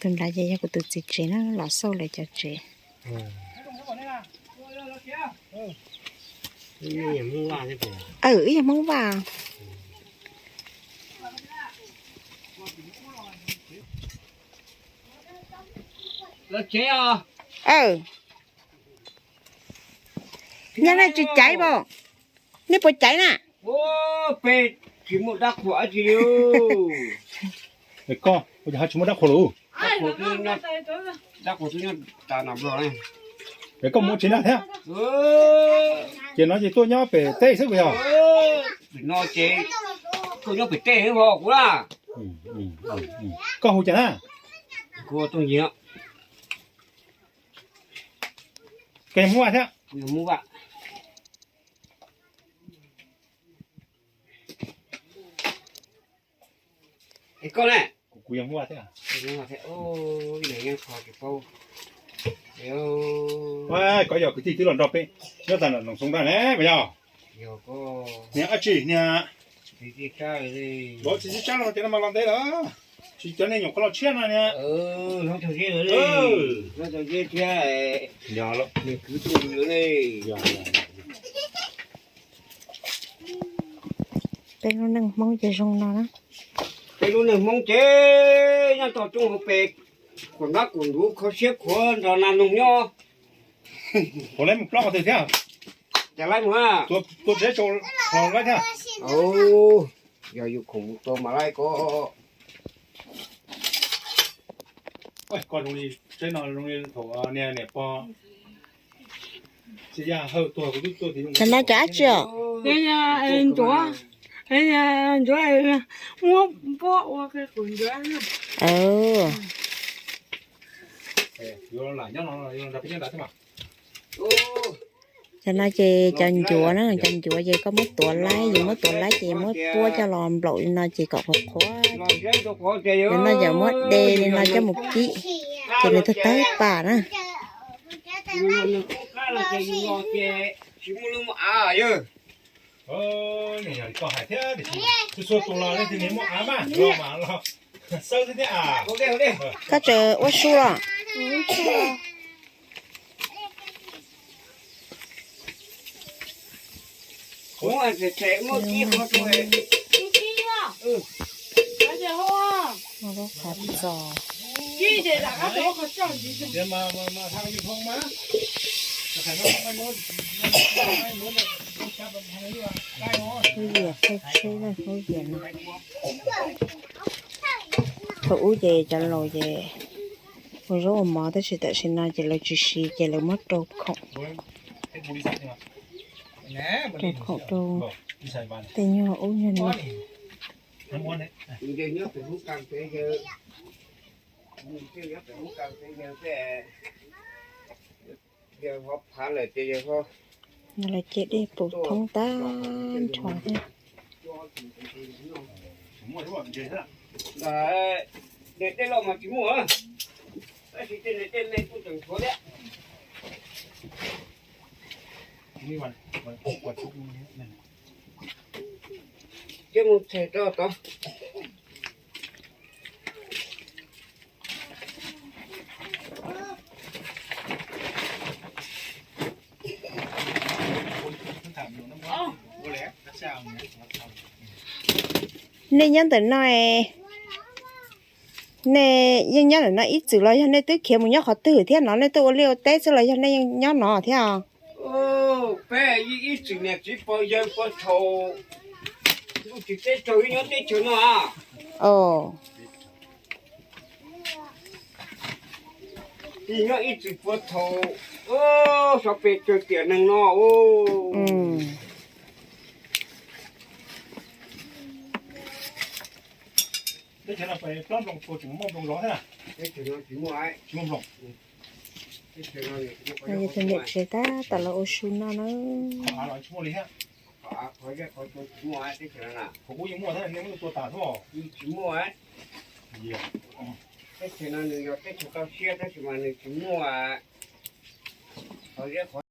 Nrad ces yog kuv tus txiv tsev na, los xauj lawv cov tsev. Aw, wb yog Hmoob Vaj. Aw, nyob nej tsis caiv pom, nej puas caiv na? Peb tsis muaj dab qhuas dab tsi li. Koj ua cas ho tsis muaj dab qhuas lawm? Dab qhuas twb nyob tas nram Nplog ne. Es koj mus tsev na thiab? Ces no ces tuaj nyob pem teb xwb puas yog? Pem no ces tuaj nyob pem teb ho kuv na. Koj hu cas na? Kuv hu Tooj Yig. Koj yog Hmoob Vaj thiab? Kuv yog Hmoob Vaj thiab. Kuv yog Hmoob Vaj thiab. Koj yog kwv tij twb los nrog peb nyob tas nram Noom Xoo nrad ne puas yog? Niag dab tsi niag? Txiv Tsab los ces no mas los ntev lawm. Tsis cov niag nyuam qhuav los tshiab no niag. Peb lub neej Hmoob ces zoo no na. Peb lub neej Hmoob ces nyob tog roob hauv pes, khuam nrab khuam nruv kho siab khuav nrog nas noog nyob. Puas laib mus plob qhov twg thiab? Cas laib mus a? Tua tsev tsaus hlo laib thiab. Yog yus khoom mus tua mas laib ko. Koj zoo li, tsev no zoo li thaum niag niam pog Txiv Yaj Hawj tuag kuv twb tuaj tim no. Cov no cov dab tsi os? Ncuav, ncuav, muab npuab ua qe qus ncuav. Cov no ces cov ncuav na, cov ncuav ces koj muab tuav laib, yus muab tuav laib ces muab puab coj los nplaum li no ces kom qhuav qhuav. Cov no yog muab de li no coj mus kib ces nws tawg tawg pam na. Koj tseem ua su los? Thaum ub ces cov laus ces ua zaub ua mov tab sis tam sim no ces lawv tsis siv ces lawv muab rau khoom, rau khoom rau tej nyuag ub nyuag no. Lawv cia dej puv thoob tag nrho thiab. Niam tej loj mas tsis muaj, tab sis tej niam tej me kuj tseem tshuav thiab. Cia mus txhais rau tod. Nej nyob ntawm no, nej yeej nyob ntawm no ib txwm los yog nej twb khiav mus nyob qhov twg thiab no, nej tuaj ua liaj ua teb xwb los yog nej yeej nyob no thiab? Peb ib txwm niam txiv pog yawg pog thaum tsis teb chaws nyob teb chaws no. Nyob ib txwm puag thaum xyov pes tsawg tiam neeg no. Teb chaws no peb plaub nploos puas tseem muaj nploos zov thiab? Tsis muaj nploos. Yog tus niam tsev tab tom los ua su no na. Qhov av los tsis muaj li thiab? Qhov ub yeej muaj thiab, nej muab tua tas thiab? Tsis muaj. Teb chaws no nws yog teb chaws toj siab tab sis mas nws tsis muaj qhov ziab qhov